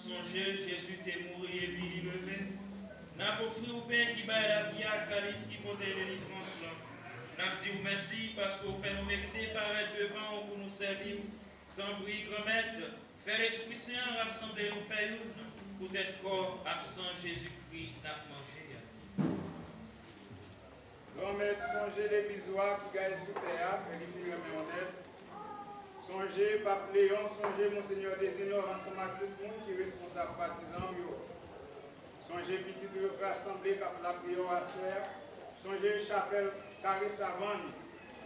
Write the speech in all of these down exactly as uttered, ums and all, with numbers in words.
Sonje, Jezi te mouri epi li leve. N ap ofri w pen ki bay lavi a, kalis ki pote delivrans lan. N ap di w mèsi paske w fè nou merite parèt devan w pou nou sèvi w. Tanpri, Granmèt, fè Lespri Sen an rasanble nou fè youn, poutèt kò ak san Jezikri n ap manje a. Granmèt, sonje legliz ou a ki gaye sou tè a, fè li fin renmen w nèt. Sonje Pap Leyon, sonje Monsenyè Dezenor ansanm ak tout moun ki responsab patizan w yo. Sonje pitit ou yo k rasanble k ap lapriyè w aswè a. Sonje chapèl Kare Savann,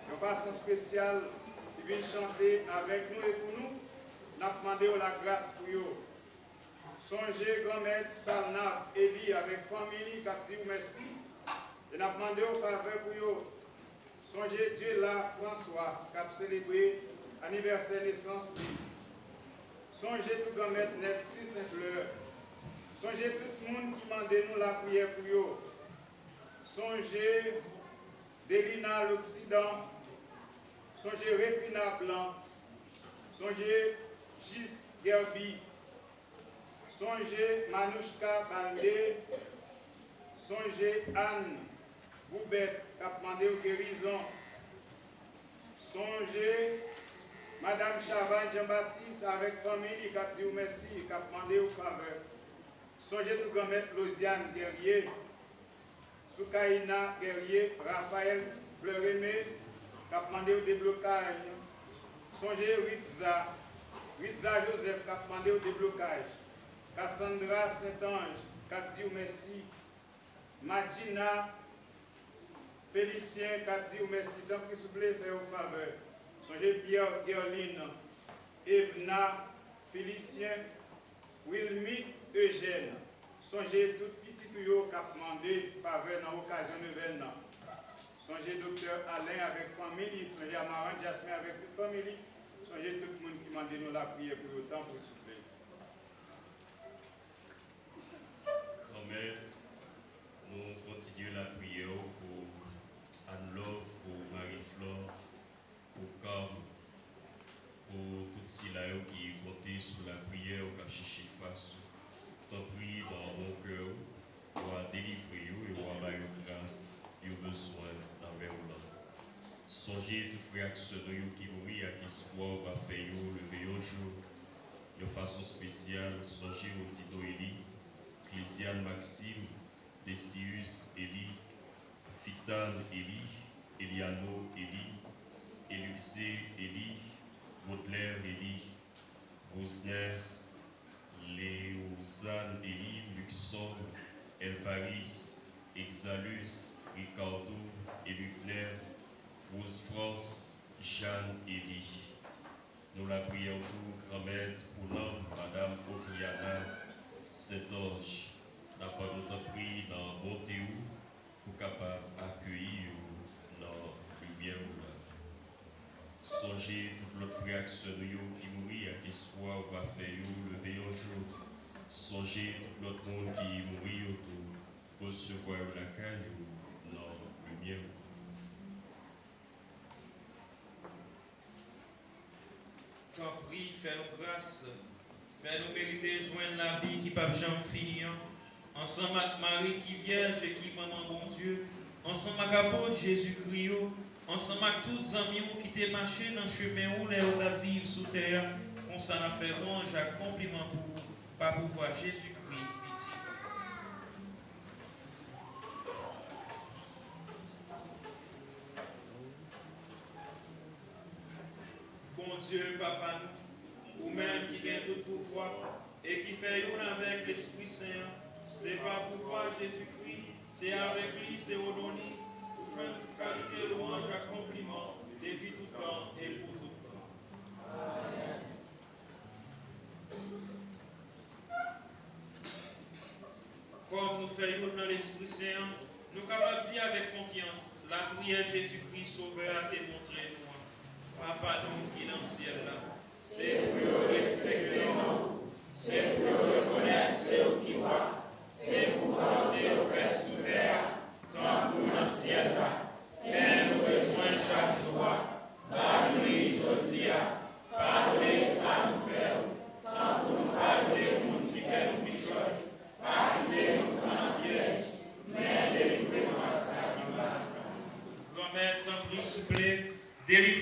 yon fason espesyal, ki vin chante avèk nou e pou nou. N ap mande w lagras pou yo. Sonje Granmèt Salnav Eli avèk fanmi li k ap di w mèsi. E n ap mande w favè pou yo. Sonje Dyela Franswa k ap selebre anivèsè nesans li. Sonje tou Granmèt Nèlsi Senflè. Sonje tout moun ki mande nou lapriyè pou yo. Sonje Delina Loksidan. Sonje Refina Blan. Sonje Jis Gèbi. Sonje Manouchka Balde. Sonje Ann Boubèt k ap mande w gerizon. Sonje Madanm Chavay Janbatis avèk fanmi li k ap di w mèsi, k ap mande w favè. Sonje tou Granmèt Loziane Guerrier, Soukaina Guerrier, Raphaël Fleurimé, k ap mande w deblokaj. Sonje Ritza, Ritza Joseph, k ap mande w deblokaj. Cassandra Saint-Ange, k ap di w mèsi. Madjina Felisyen, k ap di w mèsi. Tanpri, souple, fè yo favè. Sonje Pierre Guerline, Evna Felisyen, Wilmite Eugène. Sonje tout pitit ou yo k ap mande favè nan okazyon nevèl nan. Sonje Doktè Alain avèk fanmi li. Sonje Amarant Jasmin avèk tout fanmi li. Sonje tout moun ki mande nou lapriyè pou yo. Tanpri, souple. Granmèt, nou kontinye lapriyè w pou Anne Love, pou Marie Flore, pou Carm, pou tout sila yo ki konte sou lapriyè w, k ap chèche fas ou. Tanpri, nan bon kè w, w a delivre yo e w a ba yo gras yo bezwen nan men w lan. Sonje tout frè ak sè nou yo ki mouri ak espwa w va fè yo leve yon jou. Yon fason espesyal, sonje Odino Eli, Clésiane Maxime, Decius Eli, Fitan Eli, Eliano Eli, Eluxe Eli, Baudelaire Eli, Rosner, Léozane Eli, Luxon, Elvaris, Exalus, Ricardo, Elucler, Rose France, Jeanne Eli. Nou lapriyè w tou, Granmèt, pou nanm Madanm Oriana Saint-Ange. N ap mande w tanpri nan bonte w pou kapab akeyi yo nan limyè w la. Sonje tout lòt frè ak sè nou yo ki mouri ak espwa w va fè yo leve yon jou. Sonje tout lòt moun ki mouri yo tou. Resevwa yo lakay ou nan limyè ou. Tanpri, fè nou gras, fè nou merite jwenn lavi ki p ap janm fini an, ansanm ak Mari ki vyèj e ki manman Bondye, ansanm ak apot Jezikri yo, ansanm ak tout zanmi w ki te mache nan chemen ou lè yo t ap viv sou tè a. Konsa n ap fè lwanj ak konpliman pou ou, pa pouvwa Jezikri, Pitit ou. Bondye, Papa nou, ou menm ki gen tout pouvwa e ki fè youn avèk Lespri Sen an, se pa pouvwa Jezikri, se avèk li, se o non li, ou jwenn tout kalite lwanj ak konpliman, depi tout tan e pou tout tan. Amèn. Kòm nou fè youn nan Lespri Sen an, nou kapab di avèk konfyans lapriyè Jezikri Sovè a te montre nou an: Papa nou ki nan syèl la. Se pou yo respekte non ou, se pou yo rekonèt se ou ki wa, se pou volonte yo fèt sou tè a, tankou nan syèl la. Pen nou bezwen chak jou a, ba nou li jodi a. Padone sa nou fè ou, tankou nou padone moun ki fè Men, tanpri, souple, delivre.